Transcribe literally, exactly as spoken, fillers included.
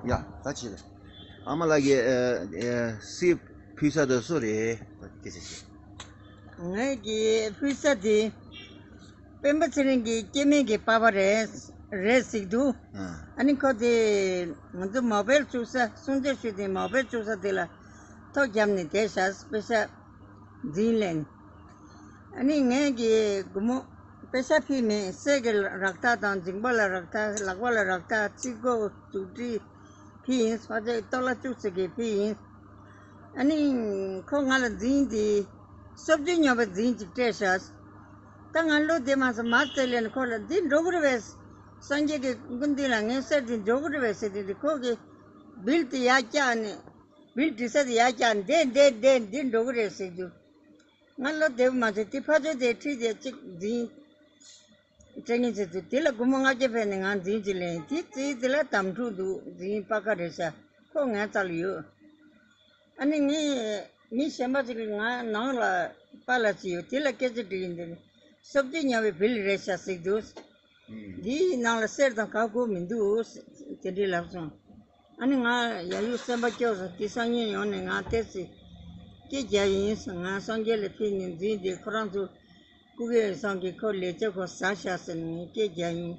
ཡ། ད་ཅི་རེད། ཨ་མ་ལགས་ཀྱི་ཨ་ཨ་གསེར་ཕུལ་ས་དེ་སུ་རེད། སྐད་ཆ་བཤད། ངའི་གི་ཕུལ་ས་དེ་སྤེན་པ་ཚེ་རིང་གི་སྐྱེ་དམན་གྱི་པ་ཕ་རེད། རེད་ཟེར་གྱི་འདུག་ཨ། ཨ་ནི་ཁོ་དེ་ང་ཚོ་མོ་བེལ་བཙུགས་ས་གསུང་ཆོས་ཞུ་དེ་མོ་བེལ་བཙུགས་ས་དེ་ལ་ཐོ་བརྒྱབ་ནས་བསྡད་ཤག་པེ་ཤ་འཛིན་ལེན། ཨ་ནི་ངས་ཀྱི་སྒོར་མོ་པེ་ཤ་ཕུལ་མེད། གསེར་གྱི་རག་ཐག་དང་འཇིང་པ་ལ་རག་ཐག་ལག་པ་ལ་རག་ཐག་རྩིས་སྒོ་རྫུ་འཕྲུལ་ཕུལ་ཡིན། ཕ་ཚོས་ཏོ་ལ་བཅུ་ཙམ་གྱི་ཕུལ་ཡིན། ཨ་ནི་ཁོ་ང་ལ་འཛིན་དེ་སོབ་ཅིག་ཉོ་བའི་འཛིན་ཅིག་སྤྲད་ཤག་ད་ང་ལོ་དེ་མ་སོང་མ་རྩེ་ལེན་ཁོ་ལ་འདི་འགྲོ་གི་རེད་པས། སངས་རྒྱས་ཀྱི་སྐུ་མདུན་ལ་ངའི་གསེར་དེ་འགྲོ་གི་རེད་པས་ཟེར་དེ་དེ་ཁོ་གི་བིལ་དེ་ཡར་བཀྱགས་ནས་བིལ་འབྲི་ས་དེ་ཡར་བཀྱགས་འདེད་འདེད་འདེད་འདི་འགྲོ་གི་རེད་ཟེར་དུས། ང་ལོ་དེབ་མ་ཚད་དེ་ཕ་ཚོ་དེ་ཁྲིད་དེ་གཅིག་འཛིན། སྤྲད་ངེས་ཚེ་དུ་དེ་ལ་སྒོར་མོ་ལྔ་བརྒྱ་ཕན་ནས་ང་འཛིན་གྱི་ལེན་དེ་རྩིས་དེ་ལ་དམ་ཕྲུག་འདུག་འཛིན་པ་ཁ་རེད་ཤག་ཁོ་ངའི་རྩ་ལ་ཡོད། ཨ་ནི་ངས་མི་གཞན་པ་ཅིག་ལ་ང་ནང་ལ་པཱ་ལགས་ཅིག་ཡོད་དེ་ལ་སྐད་ཆ་དྲིས་ཡིན་དེ་ནི་སོབ་ཅིག་ཉོ་བའི་བིལ་རེད་ཤག་ཟེར་འདུག་འདིའི་ནང་ལ་གསེར་དང་ག་དགོས་མི་འདུག་དེ་འདྲའི་ལབ་སོང་། ཨ་ནི་ང་ཡ་ཡུལ་སེམས་པ་སྐྱོ་སོང་། དེ་སང་ཉིན་ཡོང་ནས་ང་ཏོག་ཙམ་སྐད་རྒྱག་ཡིན། ང་སངས་རྒྱས་ལ་ཕུལ་ནས་འཛིན་དེ་ཁོ་རང་ཚོ་སྐུ་སྒེར་སང་གི་ཁོ་ལས་བྱ་ཁོ་ཟ་ཤག་ཟེར་ནས་ངས་སྐད་རྒྱག་ཡིན།